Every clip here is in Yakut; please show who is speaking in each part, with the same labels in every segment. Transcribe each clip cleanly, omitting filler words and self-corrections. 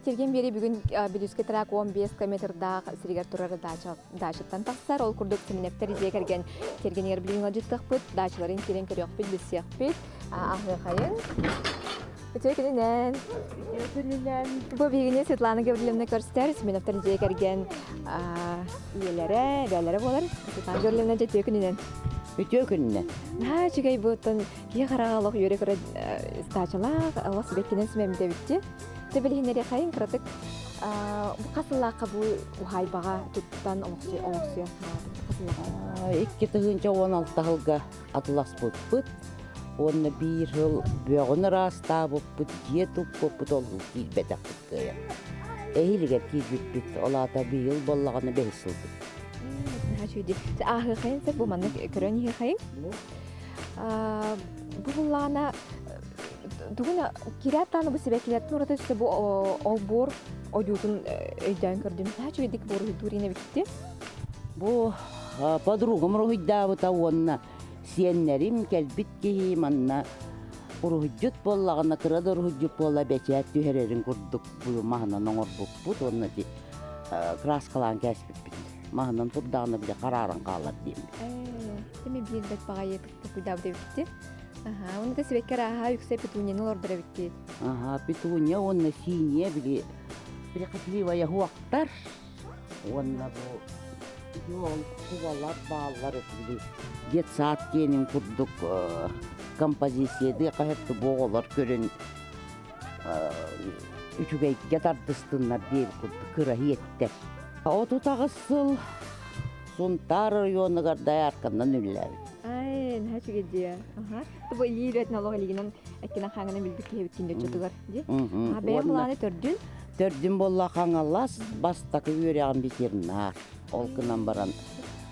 Speaker 1: Тиргэн биэри бүгүн Бүлүүскэ трак 15 километрдаах сиригэр турар даачаттан тахсар. Ол курдук Семеневтэр дьиэ кэргэн тиэргэнигэр билигин ыалдьыттыахпыт, даачаларын киирэн көрүөхпүт, билсиэхпит. Аһыахайын. Үтүө күнүнэн.
Speaker 2: Үтүө күнүнэн.
Speaker 1: Бу биһигини Светлана Гаврильевна көрсөр, Семеновтар дьиэ кэргэн ийэлэрэ, эбээлэрэ буолар. Светлана Гаврильевна дьэ үтүө күнүнэн.
Speaker 2: Үтүө күнүнэн.
Speaker 1: Наһаа үчүгэй буоттан киһи хараҕа олох үөрэ көрө даачалаах, олох сибэккинэн симэммит эбитти. Дьэ билиһиннэриэхэйин кыратык бу хас сыллаахха бу уһаайбаҕа туттан олохсуйа хас сыллаахха?
Speaker 2: 2016 сылга атыласпыппыт уонна биир сыл бөҕүн ыраастаабыппыт, дьиэ туппуппут ол киирбэтэхпит кыайан. Эһиилигэр киирбиппит, ол аата быйыл буоллаҕына бэһис сылбыт.
Speaker 1: Наһаа үчүгэй. Ааһыахайын сөп бу маннык көрөн иһиэхэйин. Бу буллаҕына тугун киирээт даҕаны бу сибэккилэртэн ураты өссө бу олбуор ойуутун өйдөөн көрдүм. Наһаа үчүгэйдик буоруһуйдуур иин эбиккит.
Speaker 2: Бу подругам уруһуйдаабыта уонна сиэннэрим кэлбит киһи манна уруһуйдьут буоллаҕына кыра да уруһуйдьут буола бэчээт түһэрэрин курдук бу маһынан оҥорбуппут уонна ити краскалаан кээспиппит. Маһынан турдаҕына бile харааран хаалар диэммит.
Speaker 1: Тими биэрбэт баҕайы тукуйдаабыт эбиккит. Аха, уонна да сибэкки арааһа үксэ петунияны олордор эбиккит.
Speaker 2: Аха, петуния уонна синия били прихотливая уохтар уонна бу ол кубалар бааллар били детсад диэнин курдук композициядыы хаһыатты бу оҕолор көрөн үчүгэйгэ тардыстыннар диэбит курдук кыраһиэттэр. 38 сыл Сунтаар оройуонугар доярканан үлэлээбит.
Speaker 1: Ай, наһаа үчүгэй дии. Аха. Бу илии үлэтин олох илигинэн эккинэн хаҥынан билбит киһи эбиккин дьоччутугар дии. А бэйэм былааны төрдүн?
Speaker 2: Төрдүн буолла Хаҥалас бастакы үөрэҕим ветеринар. Ол гынан баран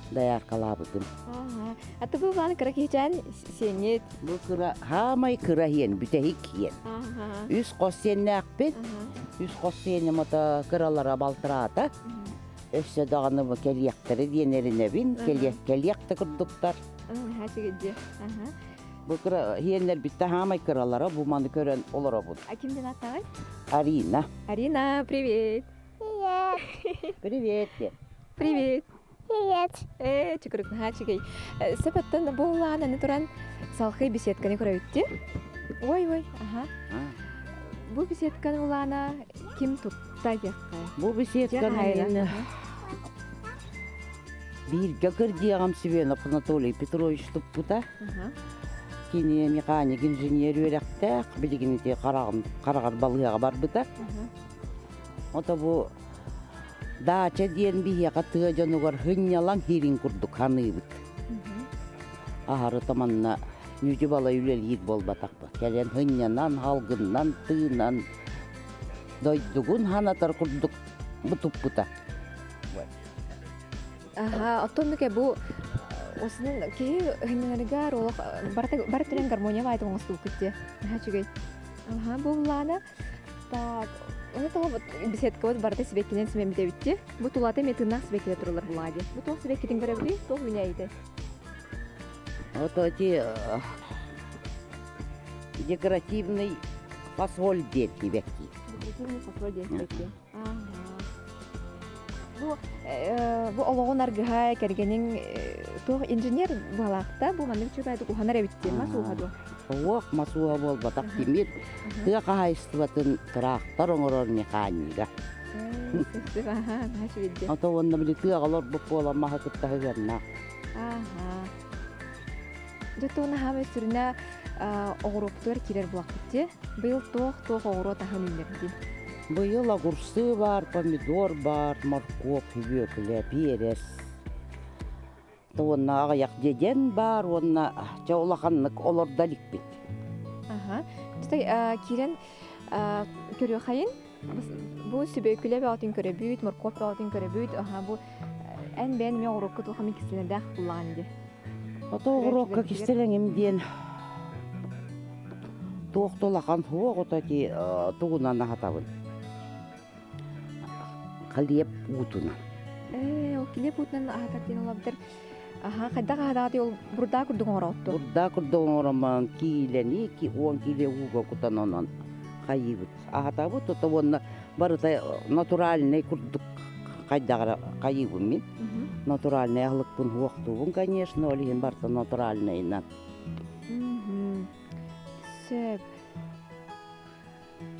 Speaker 2: дояркалаабытым.
Speaker 1: Аха. А бу былааны кыра киһичээн сиэҥҥит?
Speaker 2: Бу кыра, хаамай кыра иэн, бүтэһик иэн. Үс хос сиэннээхпит. Үс хос сиэним ото кыралара балтыраата. Өссө даҕаны бу кэлиэхтэрэ диэн эрэнэбин, кэлиэх да курдуктар. Бу кыра иэннэрбиттэ хаамай кыралара бу маны көрөн олоробут.
Speaker 1: А ким диэн ааттааҕый?
Speaker 2: Арина.
Speaker 1: Арина, привет.
Speaker 3: Привет.
Speaker 2: Привет.
Speaker 1: Привет.
Speaker 3: Привет.
Speaker 1: Ээ, чукурук наһаа үчүгэй. Сөп оттон бу улаан аны туран салхый беседканы көрөбүттү. Ой, ой, аха. Бу беседканы улаана ким тутта диэххэ?
Speaker 2: Бу беседканы мен бииргэ кырдьыаҕым Семенов Анатолий Петрович туппута. Кини механик инженер үөрэхтээх, билигин ити хараҕар балыыһаҕа барбыта. Ото бу Даача диэн биһиэхэ тыа дьонугар сынньалаҥ сирин курдук саныыбыт. Аһары манна ньүдьү-балай үлэлиир буолбатахпыт. Кэлэн сынньанан, салгыннан, тыынан дойдугун санатар курдук бутуппута.
Speaker 1: Аха, оттон нуке бу осунун киһи сынньанарыгар олох бары түрен гармония баайты оҥостубуккут дии. Наһаа үчүгэй. Аха, бу буллаана Так, ону тоҕо беседкабыт барыта сибэккинэн симэммит Бу тулата эмиэ тыыннаах сибэккилэр тураллар булаа дии. Бу туох сибэккитин көрөбүтүй? Туох үүнээйитэ?
Speaker 2: Вот эти декоративный фасоль диэн сибэкки.
Speaker 1: Декоративный фасоль диэн сибэкки. Бу бу олоҕун аргыһа кэргэниҥ туох инженер буолаахта бу маннык үчүгэйдик уһанар эбит диэн мас ууһа дуо?
Speaker 2: Суох, мас ууһа буолбатах тимир тыа хаһаайыстыбатын тыраахтар оҥорор механига. Ото уонна били тыаҕа олорбут буолан маһы кытта сыһыаннаах.
Speaker 1: Дьэ туона хаамай сүрүнэ оҕуруоппутугар киирэр буолахпыт дии. Быйыл туох-туох оҕуруот аһын үүннэрдин?
Speaker 2: Быйыл огурцы баар, помидор баар, моркуоп, сүбүөкүлэ, перец. Уонна аҕыйах дьэдьэн баар уонна чэ улаханнык олордо иликпит.
Speaker 1: Аха. Киирэн көрүөхайын. Бу сүбүөкүлэ бөҕөтүн көрөбүт, моркуоп бөҕөтүн көрөбүт. Аха бу эн бэйэн эмиэ оҕуруокка туох эмит кистэлэҥнээх буллаҕын дии.
Speaker 2: Ото оҕуруокка кистэлэҥим диэн туох да улахан суох ото ити тугунан аһатабын. Хлеб уутунан.
Speaker 1: Ээ, ол килиэп уутунан аһатар диэн олабытар. Аха, хайдах аһатаҕытый ол бурдаа курдук оҥороҕутту?
Speaker 2: Бурдаа курдук оҥороммун киилэни 10 киилэ ууга кутан онон хайыыбыт. Аһатабыт ото уонна Барыта натуральный курдук хайдаҕара хайыыбын мин. Натуральный аһылыкпын хуохтуубун, конечно, ол иһин барыта натуральнайынан.
Speaker 1: Сөп.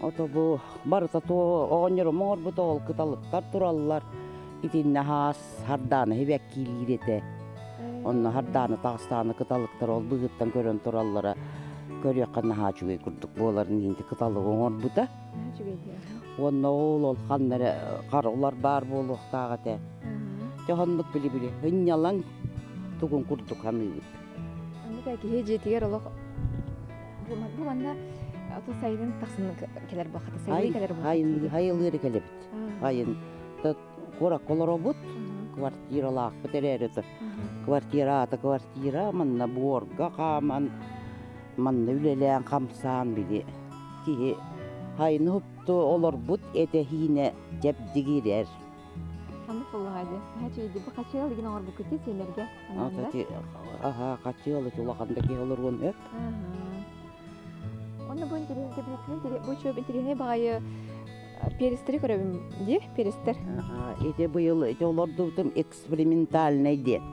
Speaker 2: Ото бу барыта туо оҕонньорум оҥорбут ол кыталыктар тураллар. Итиннэ хаас хардааны хибэккиилиир этэ. Онно хардааны таҕыстааны кыталыктар ол быһыттан көрөн тураллара көрүөххэ наһаа үчүгэй курдук буоларын иһин кыталыгы оҥорбута. Уонна ол ол ханна эрэ харылар баар буолуохтаах этэ. Дьэ оннук били-били ынньалаҥ тугун курдук саныыбыт.
Speaker 1: Оннук киһи дьиэтигэр олох бу манна ото сайынын тахсан кэлэр буолхата сайылыы кэлэр буолхата.
Speaker 2: Хайылыыры кэлэбит. Айын куоракка олоробут, квартиралаахпыт эрээри квартира аата квартира, манна буорга хааман, манна үлэлээн хамсаан били киһи хайыны хупту олорбут этэһиинэ чэбдигирэр.
Speaker 1: Ханнык буоллаҕа дии? Наһаа үчүгэй бу хачыал игин оҥорбуккут дии сиэннэргэ.
Speaker 2: Аха, хачыал ити улахан да киһи олоруон өп.
Speaker 1: Онно бу интэриэһинэй бу үчүгэй интэриэһинэй баҕайы перестери көрөбүн дии, перестер.
Speaker 2: Ити быйыл ити олордубутум экспериментальный диэн.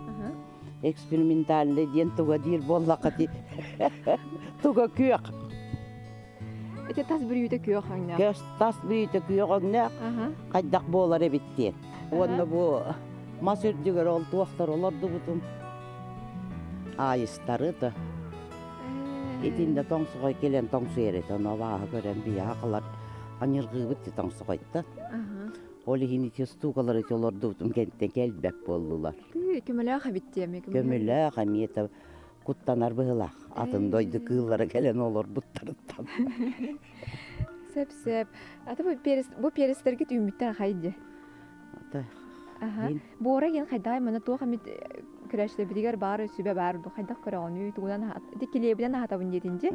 Speaker 2: Экспериментальный диэн туга диир буоллахха ти туга күөх.
Speaker 1: Ити тас бүрүүтэ күөх өҥнөөх.
Speaker 2: Көс тас бүрүүтэ күөх өҥнөөх. Хайдах буолар эбит диэн. Уонна бу мас үрдүгэр ол туохтар олордубутум. Аайыстары да. Итиннэ тоҥсоҕой кэлэн тоҥсуйар этэ, ону абааһы көрөн биһиэхэ халар аньырҕыыбыт ти тоҥсоҕойтон. Ол иһин ити стукалары ити олордубутум кэнниттэн кэлбэт буоллулар.
Speaker 1: Көмөлөөх эбит диэми.
Speaker 2: Көмөлөөх эмиэ да куттанар быһылаах. Атын дойду кыыллара кэлэн олорбуттарыттан.
Speaker 1: Сөп-сөп. Аты бу перес бу перестэргит үүммүттэр хай дии. Аха. Буора диэн хайдаҕай маны туох эмит көрөөччүлэрбитигэр баар сүбэ баар дуу хайдах көрөҕүнүй тугунан ити килиэбинэн аһатабын диэтин дии.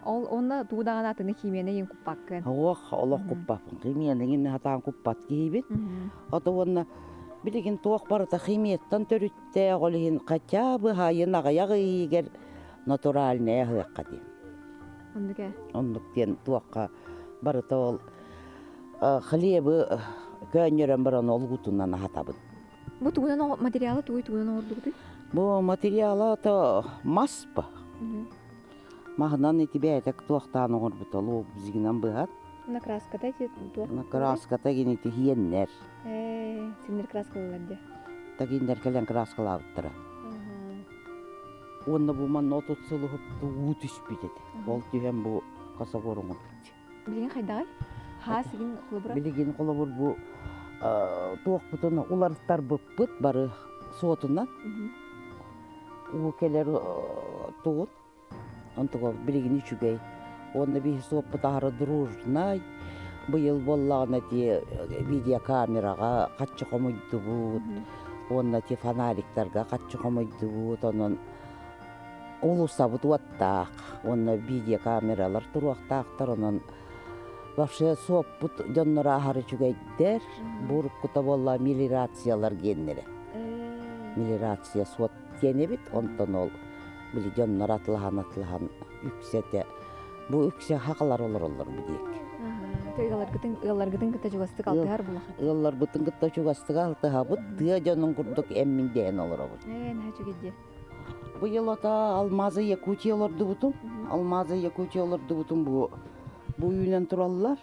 Speaker 1: Ол уонна тугу даҕаны атыны химияны иин куппаккын.
Speaker 2: Ох, олох куппаппын. Химияны иҥин хатаан куппат киһибит. Ото уонна билигин туох барыта химияттан төрүттээх, ол иһин хотя бы хайын аҕыйах иһигэр натуральнай аһыахха диэн.
Speaker 1: Оннук ээ.
Speaker 2: Оннук диэн туохха барыта ол хлебы көөнньөрөн баран олгутунан аһатабын.
Speaker 1: Бу тугунан материала тугуй тугунан оҥордугутуй?
Speaker 2: Бу материала то мас ба. Маһынан ити бэйэтэ туохтаан оҥорбута лобзигынан быһат.
Speaker 1: На краската ити туох?
Speaker 2: На краската гини ити хиэннэр.
Speaker 1: Ээ, синнер краскалалар дии.
Speaker 2: Тагиннер кэлэн краскалаабыттара. Уонна бу манна 30 сыл уһупту уу түспүт этэ. Ол түһэн бу косогор оҥорбут.
Speaker 1: Билигин хайдаҕай? Хаас игин холобура?
Speaker 2: Билигин холобур бу туохпутун уларыттарбыппыт бары суотунан. Уу кэлэр тугут. Онтуга билигин үчүгэй. Уонна биһи суоппут аһара дружнай. Быйыл буоллаҕына ти видеокамераҕа хаччы хомуйдубут. Уонна ти фонариктарга хаччы хомуйдубут. Онон Уулуссабыт уоттаах уонна видеокамералар туруохтаахтар, онон вообще суоппут дьонноро аһары үчүгэйдэр. Бу уруккута буолла мелиорациялар диэннэрэ. Мелиорация суот диэн эбит, онтон ол били дьоннор атлаһан-атлаһан үксэтэ бу үксэ хахалар олороллор бу диэки.
Speaker 1: Ыалларгытын ыалларгытын кытта чугастык алтыһар булахан.
Speaker 2: Ыалларбытын кытта чугастык алтыһабыт, тыа дьонун курдук эммин дэһэн олоробут.
Speaker 1: Ээ, наһаа үчүгэй дии.
Speaker 2: Быйыл ата Алмазы Якутия олордубутум. Алмазы Якутия олордубутум бу бу үүнэн тураллар.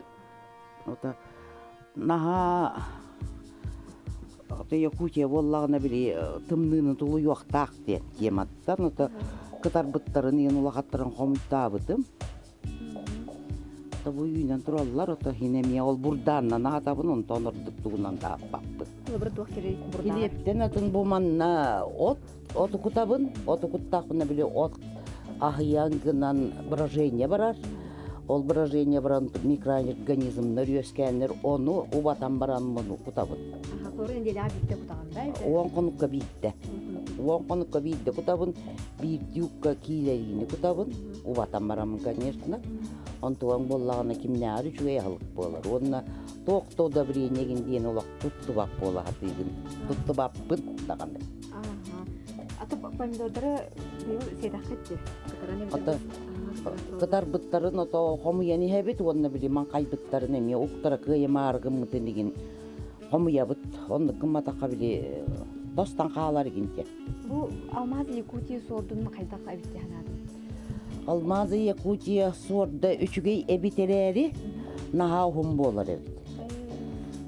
Speaker 2: Ото наһаа ото Якутия буоллаҕына били тымныыны тулуйуохтаах диэн тематтан ото кытарбыттарын иин улахаттарын хомуйтаабытым. Ото бу үүнэн тураллар, ото иһин эмиэ ол бурдааннан аһатабын, онтон ордук тугунан да аһаппаппын.
Speaker 1: Холобура туох кэлий бурдаан?
Speaker 2: Килиэптэн атын бу манна от, оту кутабын, оту куттахпына били от аһыйан гынан брожение барар. Ол брожение баран микроорганизмнар үөскээннэр ону убатан баран муну кутабын.
Speaker 1: Холобура нэдиэлэҕэ биирдэ кутаҕын да?
Speaker 2: 10 хонукка биирдэ. 10 хонукка биирдэ кутабын, биирдии укка киилэриини кутабын. Убатан бараммын, конечно. Онтугаҥ буоллаҕына кимнээҕэр үчүгэй аһылык буолар. Уонна туох да удобрение диэн олох туттубат буола сатыыбын. Туттубаппын даҕаны.
Speaker 1: Ата помидордары быйыл сиэтэххит дии.
Speaker 2: Ата Кытарбыттарын ото хомуйан иһэбит уонна били маҥхайбыттарын эмиэ уктара кыайымаары гыммытын игин хомуйабыт. Оннук гымматахха били тостон хаалар игин диэн.
Speaker 1: Бу Алмаз Якутия суордун хайдах эбит дии санаатым?
Speaker 2: Алмазы Якутия суорда үчүгэй эбит эрээри наһаа уһун буолар эбит.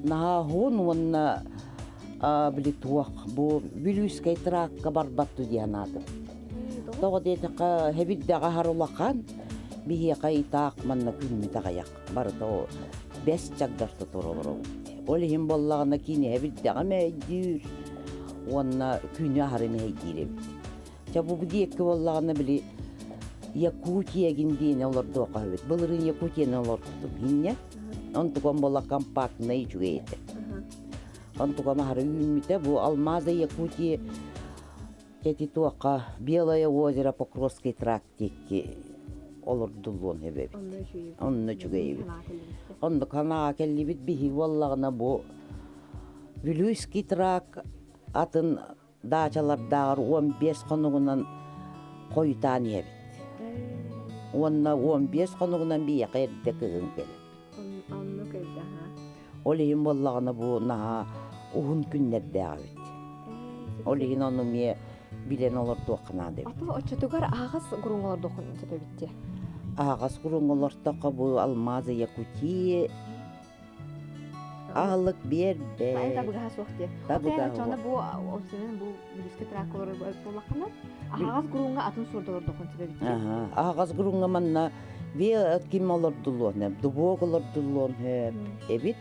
Speaker 2: Наһаа уһун уонна били туох бу Бүлүүскэй тракка барбат дии санаатым. Тоҕо диэтэххэ хэбирдэҕэ аһар улахан биһиэхэ итаах манна күммүт аҕыйах барыта бэс чагдар туруорабыт. Ол иһин буоллаҕына киинэ хэбирдэҕэ мэйдиир уонна күнү аһары мэһэйдиир эбит. Чэ бу диэки буоллаҕына били Якутия гин диэни олордуохха эбит. Былырыын Якутияны олордум инньэ. Онтукам буолла компактнай үчүгэй этэ. Онтукам аһары үүммүтэ. Бу Алмазы Якутии эти туохха Белое озеро Покровский тракт диэки олордуллуон сөп эбит. Онно үчүгэй эбит. Онно ханаҕа кэллибит биһиги буоллаҕына бу Вилюйский тракт атын даачалардааҕар 15 хонугунан хойутаан иһэбит. Уонна 15 хонугунан биһиэхэ эрдэ кыһын кэлэр.
Speaker 1: Оннук эрдэ, аха.
Speaker 2: Ол иһин буоллаҕына бу наһаа уһун күннэрдээх эбит. Ол иһин ону эмиэ билэн олордуохха наада эбит.
Speaker 1: Ото оччотугар аһаҕас гуруҥ олордуоххун сөп эбит дии.
Speaker 2: Аһаҕас гуруҥ олортоххо бу алмазы Якутии Аһылык биэрбэт.
Speaker 1: Айа табыгаһа суох диye.
Speaker 2: Табыгаһа
Speaker 1: Отон бу осенен бу бүлүскэ траколор буоллаххына аһаҕас гурууҥҥа атын суордолордохун сөбөбүт.
Speaker 2: Аһаҕас гурууҥҥа манна бе ким олордулуон хөп, дубуок олордулуон хөп эбит.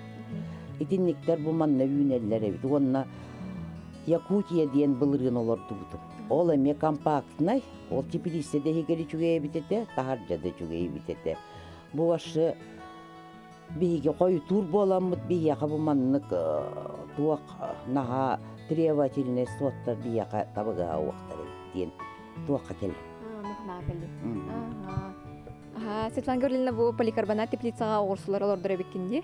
Speaker 2: Итинниктэр бу манна үүнэллэр эбит. Уонна Якутия диэн былырыын олордубутум. Ол эмиэ компактнай, ол теплица да иһигэр үчүгэй эбит этэ, таһырдьа да үчүгэй эбит этэ. Бу вообще Биһиги хойутуур буоламмыт биһиэхэ бу маннык туох наһаа требовательнай суоттар биһиэхэ табыгаһа уохтар эбит диэн туохха кэлэр.
Speaker 1: Аха, Светлана Гавриловна бу поликарбонат теплицаҕа оҕурсулар олордор эбиккин дии.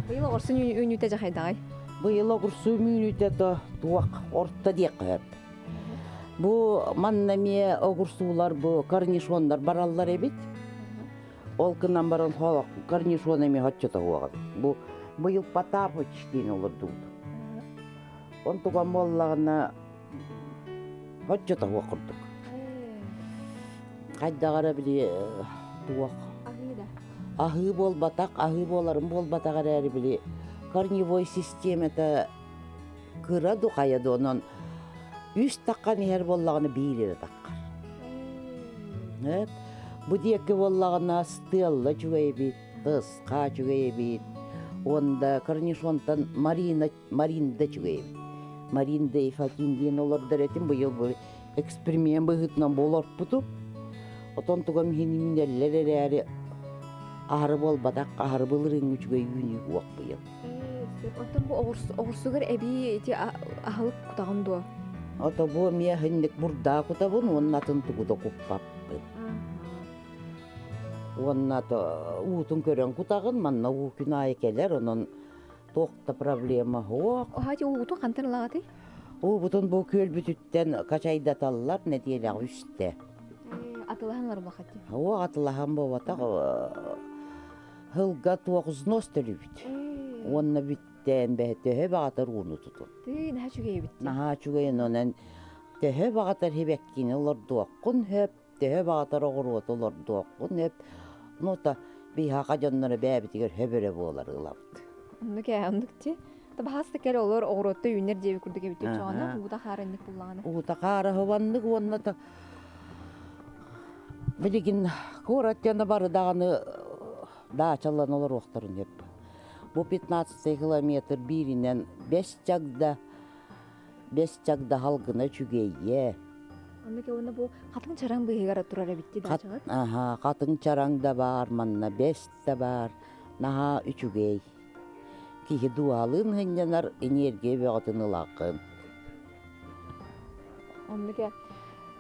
Speaker 1: Быйыл оҕурсун үүнүүтэ дьахайдаҕай?
Speaker 2: Быйыл оҕурсу үүнүүтэ то туох орто диэххэ сөп. Бу манна эмиэ оҕурсуулар бу корнишоннар бараллар эбит. Ол гынан баран корнишон эмиэ оччото суох эбит. Бу быйыл Потапыч диэн олордубут. Онтуган буоллаҕына оччото суох курдук. Хайдах эрэ били туох аһыы буолбатах, аһыы буоларын буолбатах эрээри били корневой системата кыра ду хайа ду онон үс таххан иһэр буоллаҕына биир эрэ таххар. Бу диэки буоллаҕына стелла үчүгэй эбит, тысха үчүгэй эбит. Уонда корнишонтан Марина, Маринда үчүгэй эбит. Маринда Ефатин диэн олордор этим быйыл бу эксперимент быһыытынан болорпутум. Отон тугам иһин үүнэллэр эрээри аһары буолбатах, аһары былырыыҥҥы үчүгэй үүнүү уох быйыл.
Speaker 1: Оттон бу оҕурсугар эбии ити аһылык кутаҕын дуо?
Speaker 2: Ото бу эмиэ иһинник бурдаа кутабын уонна атын тугу да куппаппын. Уонна уутун көрөн кутаҕын, манна уу күн аайы кэлэр, онон туох да проблема суох.
Speaker 1: Оһаати уутун хантан ылаҕытый?
Speaker 2: Уубутун бу күөлбүтүттэн качайдаталлар нэдиэлэҕэ үстэ.
Speaker 1: Атылаһан олорбохати.
Speaker 2: Оо, атылаһан буолбатах. Һылга туох взнос төлүүбүт. Уонна бүттээн бэһэ төһө баҕатар ууну тутун.
Speaker 1: Тыы, наһаа үчүгэй эбит.
Speaker 2: Наһаа үчүгэй онон төһө баҕатар хибэккини олордуоххун сөп, төһө баҕатар оҕуруоту олордуоххун сөп. Ну та биһаха дьонноро бэйэбитигэр хөбөрө буолар ылабыт.
Speaker 1: Оннук ээ, оннук ти. Табаһаста кэл олор оҕуруотта үүнэр диэби курдук эбит чоҕоно уута хаара инник буллаҕына.
Speaker 2: Уута хаара хыбаннык уонна та Билигин куорат дьоно бары даҕаны даачалан олоруохтарын сөп. Бу 15 километр бииринэн бэс чагда, бэс чагда халгына үчүгэйэ.
Speaker 1: Оннук уонна бу хатыҥ чараҥ быыһыгар турар эбит дии даачаҕыт?
Speaker 2: Аха, хатыҥ чараҥ да баар, манна бэс да баар. Наһаа үчүгэй. Киһи дууһалыын сынньанар, энергия бөҕөтүн ылаҕын.
Speaker 1: Оннук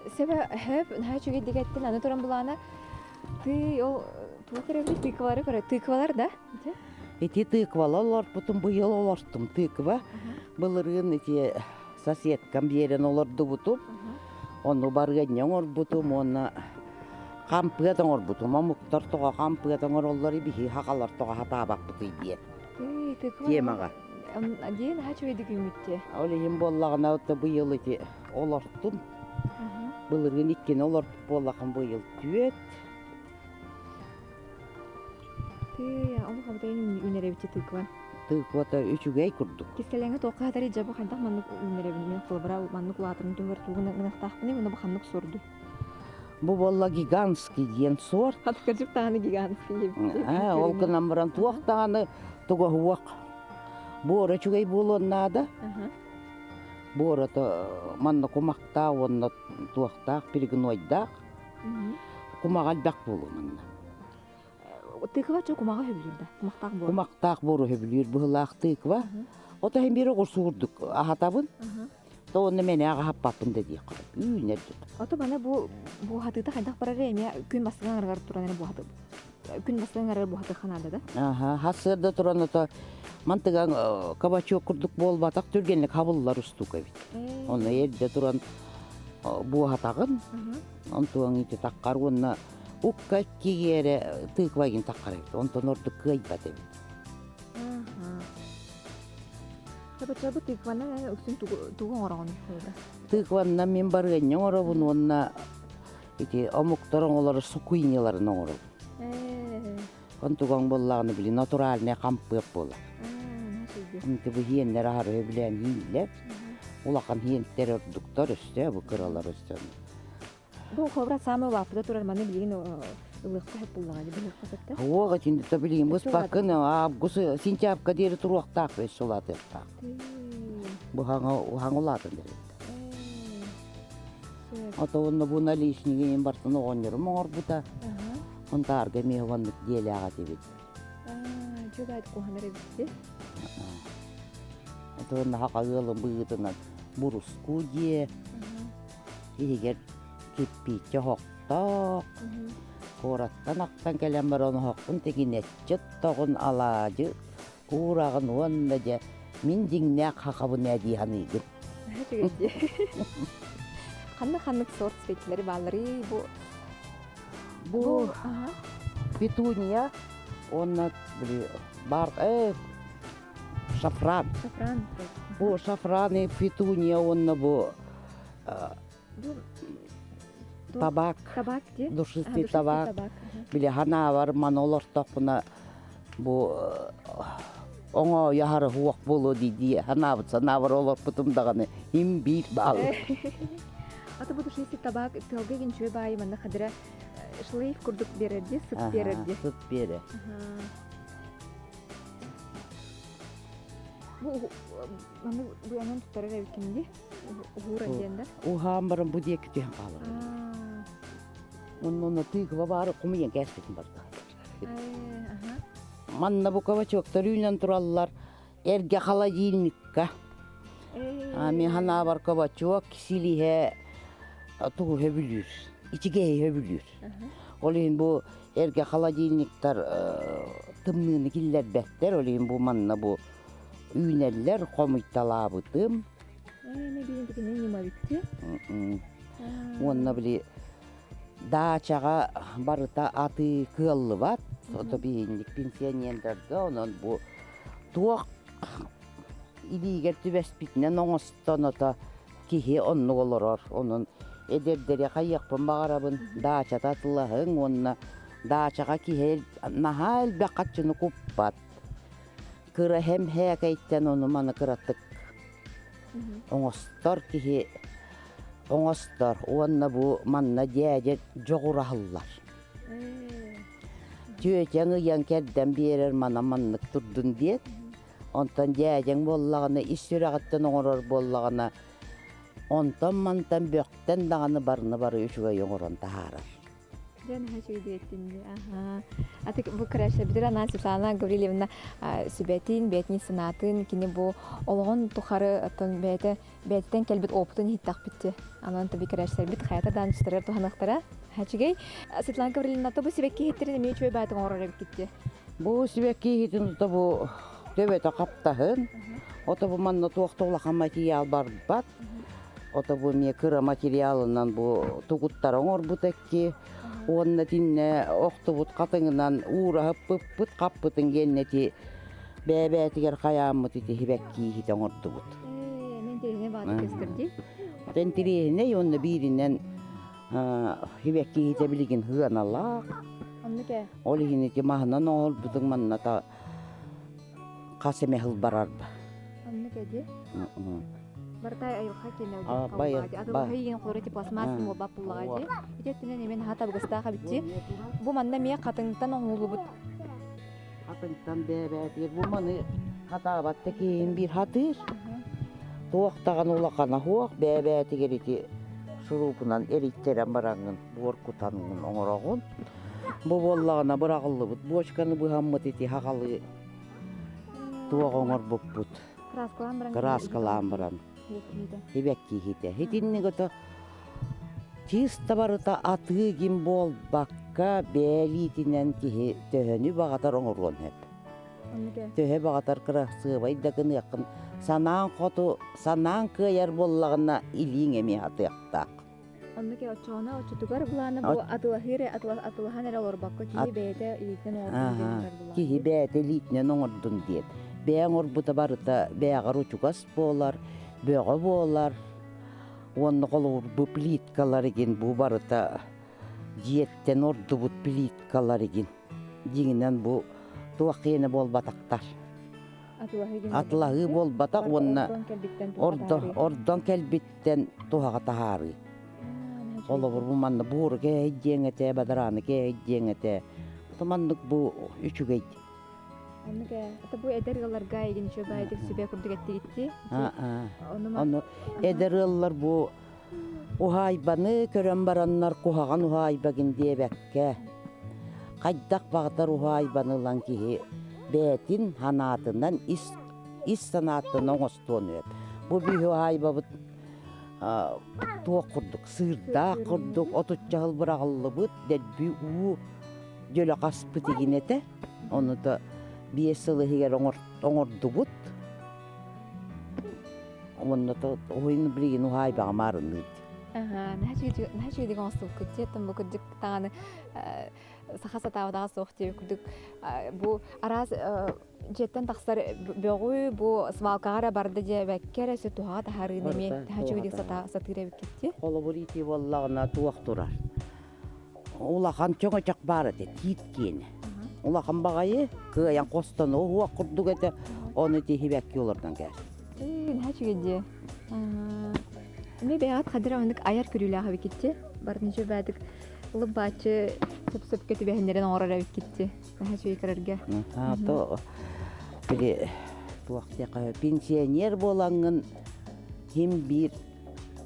Speaker 1: Сөбө хөп наһаа үчүгэйдик эттин аны туран булаана тыы ол тугу көрөбүт тыквалары көрө тыквалар да
Speaker 2: Ити тыквала олорпутум быйыл олортум тыква былырыын ити соседкам биэрэн олордубутум ону барыанньа оҥорбутум уонна Хампыат оҥорбутум. Омуктар тоҕо хампыат оҥороллор биһи хахалар тоҕо хатаабаппытый диэн темаҕа.
Speaker 1: Диэн наһаа үчүгэйдик үүммүттэ.
Speaker 2: Ол иһин буоллаҕына быйыл ити олортум. Былырыын иккини олорпут буоллахым быйыл түөт.
Speaker 1: Тыы, олох абытайын үүнэрэбит тыква.
Speaker 2: Тыквата үчүгэй курдук.
Speaker 1: Кистэлэҥэ туохха хатары дьабы хайдах маннык үүнэрэбин мен холобура маннык улаатарын туһугар тугун гынахтаахпыный уонна бу ханнык суорду?
Speaker 2: Бу буолла гигантский диэн суорт.
Speaker 1: Хатыкачык даҕаны гигантский
Speaker 2: Ээ, ол гынан баран туох даҕаны тугоһуох. Буора үчүгэй буолуон наада. Буората манна кумахтаах уонна туохтаах перегнойдаах. Кумаҕа элбэх буолуо манна.
Speaker 1: Тыква чо кумаҕа сөбүлүүр да? Кумахтаах буор.
Speaker 2: Кумахтаах буору сөбүлүүр быһылаах тыква. Ото иһин биир оҕурсу курдук аһатабын. То онно мэнэ аһаппаппын да диэххэ. Үүнэр
Speaker 1: Ото мана бу буоһатыыта хайдах барар эмиэ күн бастыҥ аҥарыгар туран эрэ буоһаты күн бастыҥ аҥарыгар буоһатыахха наада да?
Speaker 2: Аха, хасыарда туран ото мантыган кабачок курдук буолбатах түргэнник хабыллар устук эбит. Онно эрдэ туран буоһатаҕын, онтуоҥ ити таххар уонна укка киэрэ тыквагин таххар эбит. Онтон ордук кыайбат эбит.
Speaker 1: Чабы тыкваны үксүн тугу оҥороҕун?
Speaker 2: Тыкванна мин барыанньа оҥоробун уонна ити омуктар оҥолоро сукуиняларын оҥоробун. Онтугаҥ буоллаҕына били натуральный хампыап буолар. Инти бу хиэннэр аһары билэн хииллэр. Улахан хиэнтэр ордуктар өссө бу кыралар өссө.
Speaker 1: Бу холобура саамай улааппыта турар маны билигин ылыахха сөп буллаҕа быһыахха сөптө.
Speaker 2: Уоҕа итинди билигин быспаккын август сентябрьга диэри туруохтаах өссө улаатыахтаах. Бу хаҥа улаатан дэрит. Ото онно бу наличнигин бартын оҕонньорум оҥорбута. Онтаарга эмиэ оннук диэлээх этибит.
Speaker 1: Дьүгэйт куһанар эбитти.
Speaker 2: Ото онно хака ыалым быһыытынан буруску дьиэ иһигэр киппииччэ оһохтоох, куораттан ахтан кэлэн баран оһохпун тигинэччи оттоҕун алаадьы куураҕын уонна дьэ мин дьиҥнээх хахабын ээ дии саныыгын.
Speaker 1: Ханнык ханнык сорт цветлэри баалларый бу
Speaker 2: Бу петуния уонна били бар шафран.
Speaker 1: Шафран.
Speaker 2: Бу шафран и петуния уонна бу табак.
Speaker 1: Табак ди?
Speaker 2: Душистый табак. Били ханаавар маны олортохпуна бу оҥо яһары хуох буолуо дии дии ханаабыт санаабар олорпутум даҕаны им биир баал.
Speaker 1: Ата бу душистый табак тыалга гинчүө баайы манна хадыра шлейф курдук берерди, сыт берерди.
Speaker 2: Сыт бере.
Speaker 1: Бу маны бу анан туттарар эбиккин дии? Уһуура диэн да?
Speaker 2: Уһаан баран бу диэки түһэн хаалар. Онно тыыкыба баары кумуйан кээспитин барда. Манна бу кабачоктар үүнэн тураллар эргэ холодильникка. Мен ханаабар кабачок силиһэ тугу сөбүлүүр, ичигэһи сөбүлүүр. Ол иһин бу эргэ холодильниктар тымныыны киллэрбэттэр, ол иһин бу манна бу үүнэллэр, хомуйталаабытым. Уонна били даачаҕа барыта атыы кыаллыбат, ото биһинник пенсионердарга онон бу туох илиигэр түбэспитинэн оҥостон ото киһи оннук олорор. Онон эдэрдэри хайыахпын баҕарабын, даачата атылаһыҥ уонна даачаҕа киһи наһаа элбэх харчыны куппат. Кыра хэм һээкэйтэн ону-маны кыратык оҥостор киһи оҥостор уонна бу манна дьээдьэ дьоҕураһаллар. Түөтэҥ ыйан кэрдэн биэрэр мана маннык турдун диэт, онтон дьээдьэҥ буоллаҕына ис сүрэҕиттэн оҥорор буоллаҕына, онтон-мантан бөхтөн даҕаны барыны бары үчүгэй оҥорон таһаарар.
Speaker 1: Дьэ, наһаа үчүгэй диэттин Аха. Аты бу көрөөччүлэрбитигэр анаан Светлана Гаврильевна сүбэтин, бэйэтин санаатын, кини бу олоҕун тухары оттон бэйэтэ бэйэтиттэн кэлбит опытын иһиттэхпит дии. Анан таби көрөөччүлэрбит хайата даан үстэрэр туһаныахтара. Үчүгэй. Светлана Гаврильевна, бу сибэкки иһиттэрин эмиэ үчүгэй баайтык оҥорор эбиккит дии.
Speaker 2: Бу сибэкки иһитин тута бу төбөтө хаптаһын. Ото бу манна туох да улахан материал барбат. Ото бу эмиэ кыра материалынан бу тугуттара оҥорбут экки. Уонна тиннэ охтубут хатыҥынан уураһыппыппыт хаппытын гиэннэти бэйэ-бэйэтигэр хайааммыт ити хибэккииһитэ оҥордубут. Интириэһинэй уонна бииринэн хибэккииһитэ билигин сыаналаах. Ол иһин ити маһынан оҥорбутуҥ манна та хас эмэ сыл барарба.
Speaker 1: Оннук эди. Барытай айылҕа киэнэ Атылыһы иин холоро ти пластмасс буолбат буллаҕа дии. Ити өттүнэн эмиэ наһаа табыгастаах эбитти. Бу манна эмиэ хатыҥтан оҥоһуллубут.
Speaker 2: Хатыҥтан бэйэ-бэйэтигэр бу маны хатаабат да киһин биир хатыыр. Туох даҕаны улахана суох бэйэ-бэйэтигэр ити шурупунан эрийтэрэн бараҥҥын буор кутаҥҥын оҥороҕун. Бу буоллаҕына быраҕыллыбыт буочканы быһаммыт ити хаҕалыы туох оҥорбуппут.
Speaker 1: Краскалаан баран.
Speaker 2: Краскалаан баран. Хибэккиһитэ. Итинник ото чисто барыта атыы ким буолбакка бээлиитинэн киһи төһөнү баҕатар оҥоруон сөп. Төһө баҕатар кырасыабай да гыныаххын санаан хоту санаан кыайар буоллаҕына илииҥ эмиэ хатыахтаах.
Speaker 1: Оннук оччоҕуна оччотугар былаана бу атылаһыы эрэ атылаһан эрэ олорбокко киһи бэйэтэ илиитинэн оҥордун диэн барар былаан.
Speaker 2: Киһи бэйэтэ илиитинэн оҥордун диэн. Бэйэ оҥорбута барыта бэйэҕэр учугас буолар, бөҕө буолар. Уонна холобур бу плиткалар игин бу барыта дьиэттэн ордубут плиткалар игин. Дьиҥинэн бу туох киэнэ буолбатахтар. Атылаһыы буолбатах уонна ордон кэлбиттэн туһаҕа таһаарыы. Холобур, бу манна буору кээһэйдиэҥ этэ, бадарааны кээһэйдиэҥ этэ. Маннык бу үчүгэй.
Speaker 1: Оннук ээ. Это бу эдэр ыалларга игин үчүгэй сүбэ курдук эттигитти.
Speaker 2: Ону эдэр ыаллар бу уһаайбаны көрөн бараннар куһаҕан уһаайбагын диэбэккэ, хайдах баҕатар уһаайбаны ылан киһи бэйэтин санаатынан ис ис санааттан оҥостуон сөп. Бу биһи уһаайбабыт туох курдук сыырдаах курдук отучча сыл быраҕыллыбыт дэлби уу дьөлө хаспыт игин этэ. Ону да 5 сыл иһигэр оҥордубут. Уонна уһуйун билигин уһаайбаҕа маарынныыр.
Speaker 1: Наһаа үчүгэйдик оҥостубуккут дии. Оттон бу кырдьык даҕаны саха сатаабатаҕа суох диэбит курдук бу араас дьиэттэн тахсар бөҕү бу свалкаҕа эрэ барда диэбэккэ эрэ өссө туһаҕа таһаарыыны эмиэ наһаа үчүгэйдик сатыыр эбиккит дии.
Speaker 2: Холобур ити буоллаҕына туох турар. Улахан чөҥөчөх баар этэ, тиит киэнэ. Улахан баҕайы кыайан хостону уһуох курдук этэ, ону тиһибэкки олордон кээс.
Speaker 1: Наһаа үчүгэй дии. Эмиэ бэйэҕит хадыр оннук айар көрүүлээх эбиккитти. Барын үчүгэйдик ылып-бааччы сөп-сөпкө түбэһиннэрэн оҥорор эбиккитти. Наһаа үчүгэй көрөргө.
Speaker 2: То били туох диэххэ пенсионер буолаҥҥын ким биир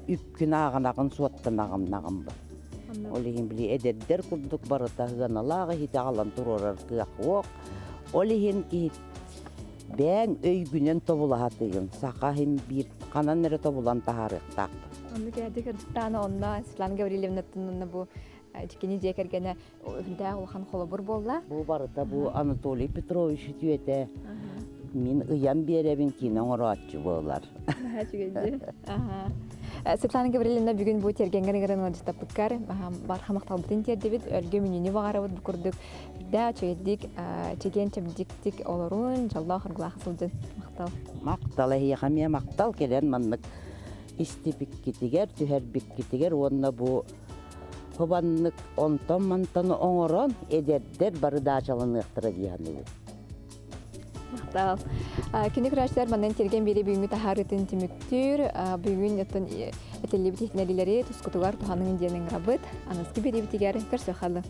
Speaker 2: үпкүн ааҕынаҕын суоттанаҕын ба. Ол иһин били эдэрдэр курдук барыта сыаналаах иһити аҕалан туруорар кыах суох. Ол иһин киһи бэйэҥ өйгүнэн тобулаһатыгын саха иһин биир ханан эрэ тобулан таһаарыахтаахпын.
Speaker 1: Оннук эдик кырдьыктааны онно Светлана Гаврильевнаттан онно бу кини дьиэ кэргэнэ үрдээх улахан холобур буолла.
Speaker 2: Бу барыта бу Анатолий Петрович үтүөтэ. Мин ыйан биэрэбин киинэ оҥорооччу буолар.
Speaker 1: Наһаа үчүгэй Светлана Гаврильевна бүгүн бу тиэргэҥҥэр ыҥыран ыалдьыттаппыккар барха махталбытын тиэрдибит, өлгө мүнүүнү баҕарабыт бу курдук үрдээх үчүгэйдик, чэгиэн чэбдиктик олорун, дьоллоох аргылаах сылдьын. Махтал.
Speaker 2: Махтал эһиэхэ эмиэ махтал кэлэн маннык истибиккитигэр, түһэрбиккитигэр уонна бу Хубаннык онтон-мантан оҥорон эдэрдэр бары даачаланыахтара дии саныыбын.
Speaker 1: Махтал. Күнү көрөөччүлэр манан тиргэн биэри бүгүҥҥү таһаарыытын түмүктүүр. Бүгүн оттон этиллибит иһитиннэриилэри тускутугар туһаныҥ диэн ыҥырабыт. Аныгыскы биэриибитигэр көрсүөххэ.